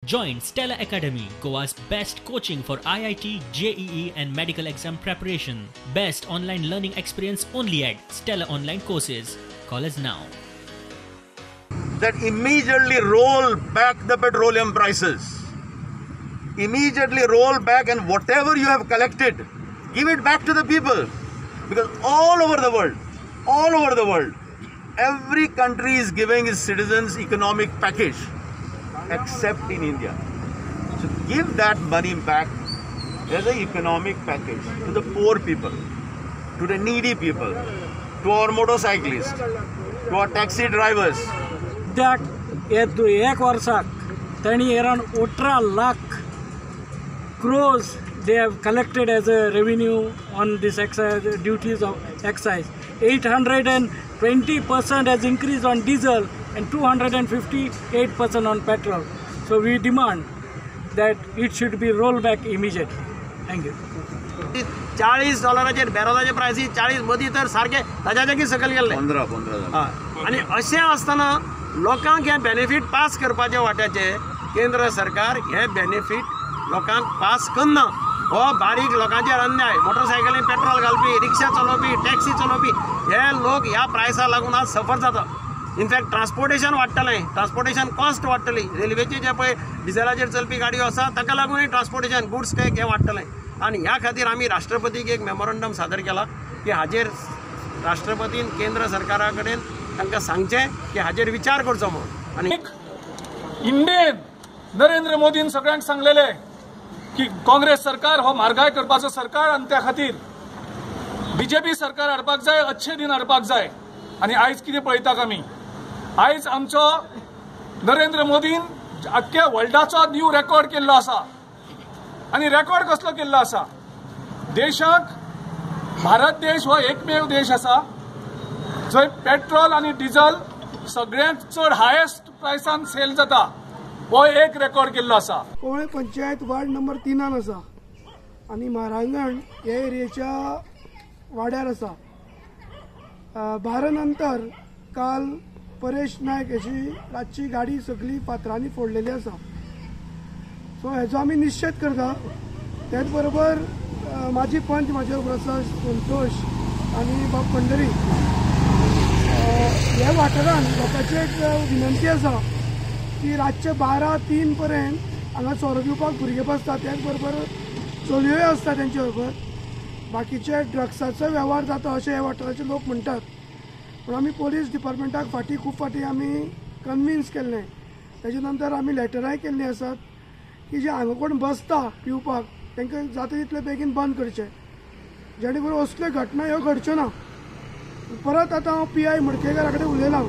Join Stella Academy, Goa's best coaching for IIT, JEE and medical exam preparation. Best online learning experience only at Stella Online Courses. Call us now. That immediately roll back the petroleum prices. Immediately roll back, and whatever you have collected, give it back to the people. Because all over the world, every country is giving its citizens economic package, except in India. So give that money back as an economic package to the poor people, to the needy people, to our motorcyclists, to our taxi drivers. सद्याक एक वर्साक तांणी around 18 lakh crores they have collected as a revenue on this excise duties of excise. 820% has increased on diesel and 258% on petrol. So we demand that it should be rolled back immediately. Thank you. $40 बॅरलाचे प्रायसी 40 मदीं तर सारके ताज्याच्याकी सकयल गेल्ले 15 आनी अशें आसतना लोकांक हें बेनिफीट पास करपाचे वाट्याचे केंद्र सरकार हे बेनिफीट लोकांक पास करना. हो बारीक लोकांचेर अन्याय. मोटरसायकलीन पेट्रोल घालपी, रिक्षा चलोवपी, टॅक्सी चलोवपी हे लोक ह्या प्रायसा लागून आज सफर जाता. इनफॅक्ट ट्रान्सपोर्टेशन वाडटलें, ट्रान्सपोर्टेशन कॉस्ट वाडटली. रेल्वेचे जे पळय डिझेलाचेर चलपी गाडयो आसा ताका लागूनय ट्रान्सपोर्टेशन गुड्स टॅक्स हें वाडटलें. आनी ह्या खातीर आमी राष्ट्रपतीक एक मेमोरंडम सादर केला की हाजेर राष्ट्रपतीन केंद्र सरकारा कडेन तांकां सांगचें की हाजेर विचार करचो म्हणून. आनी इंडियन नरेंद्र मोदीन सगळ्यांक सांगलेले की काँग्रेस सरकार हो म्हारगाय करपाचो सरकार आनी त्या खातीर बीजेपी सरकार हाडपाक जाय, अच्छे दिन हाडपाक जाय. आनी आयज कितें पळयतात आमी, आयज आमचो नरेंद्र मोदीन आख्ख्या वर्ल्डाचो न्यू रेकॉर्ड केल्लो आसा. आनी रेकॉर्ड कसलो केल्लो आसा, देशाक भारत देश हो एकमेव देश आसा जंय पेट्रोल आनी डिझल सगळ्यांत चड हायेस्ट प्रायसान सेल जाता, हो एक रेकॉर्ड केल्लो आसा. कोवळे पंचायत वार्ड नंबर 3 आसा आनी म्हारांगण ह्या एरियेच्या वाड्यार आसा. 12 नंतर काल परेश नायक हेची रातची गाडी सगळी फातरांनी फोडलेली आसा. सो हेजो आमी निशेध करता. त्याच बरोबर माजी पंच म्हाजे बरोबर आसा संतोष आनी बाब पंडरी. ह्या वाठारान लोकांची एक विनंती आसा की रातचे 12-3 पर्यंत हांगा सोरो पिवपाक भुरगे बसतात, त्याच बरोबर चलयोय आसता तेंचे बरोबर. बाकीचे ड्रग्साचो वेव्हार जाता अशें ह्या वाठाराचे लोक म्हणटात. पूण आमी पोलीस डिपार्टमेंटाक फाटीं खूब फाटीं आमी कन्विन्स केल्लें. तेजे नंतर आमी लेटरांय केल्लीं आसात की जे हांगा कोण बसता पिवपाक तांकां जाता तितले बेगीन बंद करचें, जेणे करून असल्यो घटना ह्यो घडच्यो ना. परत आतां हांव PI मडकेकारा कडेन उलयलां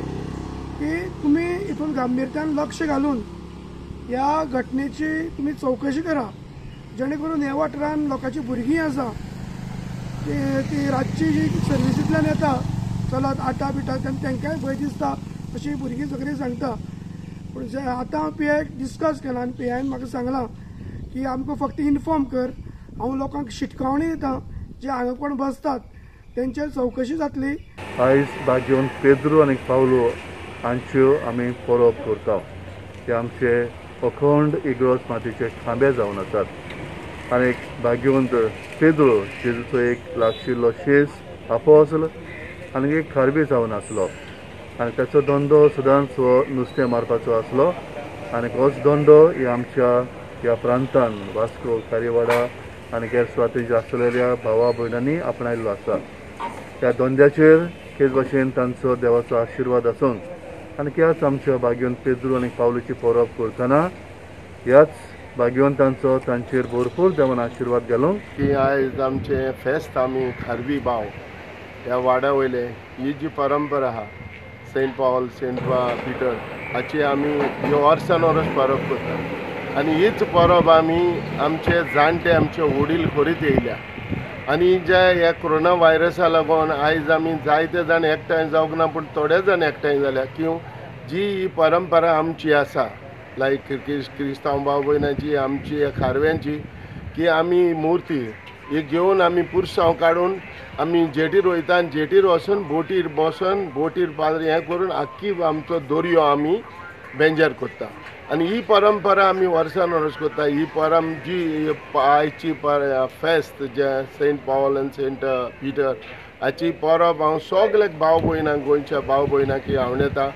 की तुमी हितून गांभीर्यान लक्ष घालून ह्या घटनेची तुमी चवकशी करा, जेणे करून ह्या वाठारान लोकांची भुरगीं आसा ती रातची जी सर्विसींतल्यान येता चलत आटा बिटा तेंकांय भंय दिसता अशी भुरगीं सगळीं सांगता. पूण आतां हांव PI discuss केलां आनी PIन म्हाका सांगलां की आमकां फक्त इन्फॉर्म कर, हांव लोकांक शिटकावणी दितां जे हांगा कोण बसतात तेंचेर चवकशी जातली. आयज भाग्यवंत पेद्रू आनी पावलो हांच्यो आमी परब करता. ते आमचे अखंड इग्रोज मातीचे खांबे जावन आसात. आनी भाग्यवंत पेद्रो जेजूचो एक लागशिल्लो शेस आपोसल आनी एक खारवी जावन आसलो आनी ताचो धंदो सदांच हो नुस्तें मारपाचो आसलो. आनी होच धंदो ह्या आमच्या ह्या प्रांतान वास्को, खारीवाडा आनी हेर सुवातेचेर आसलेल्या भावा भयणांनी आपणायल्लो आसा. ह्या धंद्याचेर तेच भाशेन तांचो देवाचो आशिर्वाद आसून आनी ह्याच आमच्या भाग्यवंत पेद्रू आनी पावलूची परब करतना ह्याच भाग्यवंतांचो तांचेर भरपूर देवान आशिर्वाद घालूंक की आयज आमचें फेस्त आमी खारवी भाव ह्या वाड्या वयले ही जी परंपरा आहा सेंट पॉल, सेंट पिटर हाची आमी ह्यो वर्सान वर्स परब करता. आनी हीच परब आमी आमचे जाणटे आमचे वडील करीत येयल्या. आनी जे ह्या कोरोना व्हायरसा लागून आयज आमी जायते जाण एकठांय जावंक ना, पूण थोडे जाण एकठांय जाल्या. किंवा जी ही परंपरा आमची आसा लायक क्रिस्तांव भाव भयणांची, आमची खारव्यांची, की आमी मुर्ती ही घेवन आमी पुरसांव काडून आमी जेटीर वयता आनी जेटीर वचून बोटीर बसून बोटीर पाद्र हें करून आख्खी आमचो दर्यो आमी बेंजार करता आनी ही परंपरा आमी वर्सान वर्स करता. ही परब जी आयची फेस्त जे सेंट पावल आनी सेंट पिटर हाची परब हांव सगळ्याक भाव भयणांक, गोंयच्या भाव भयणांक ही आवडटा.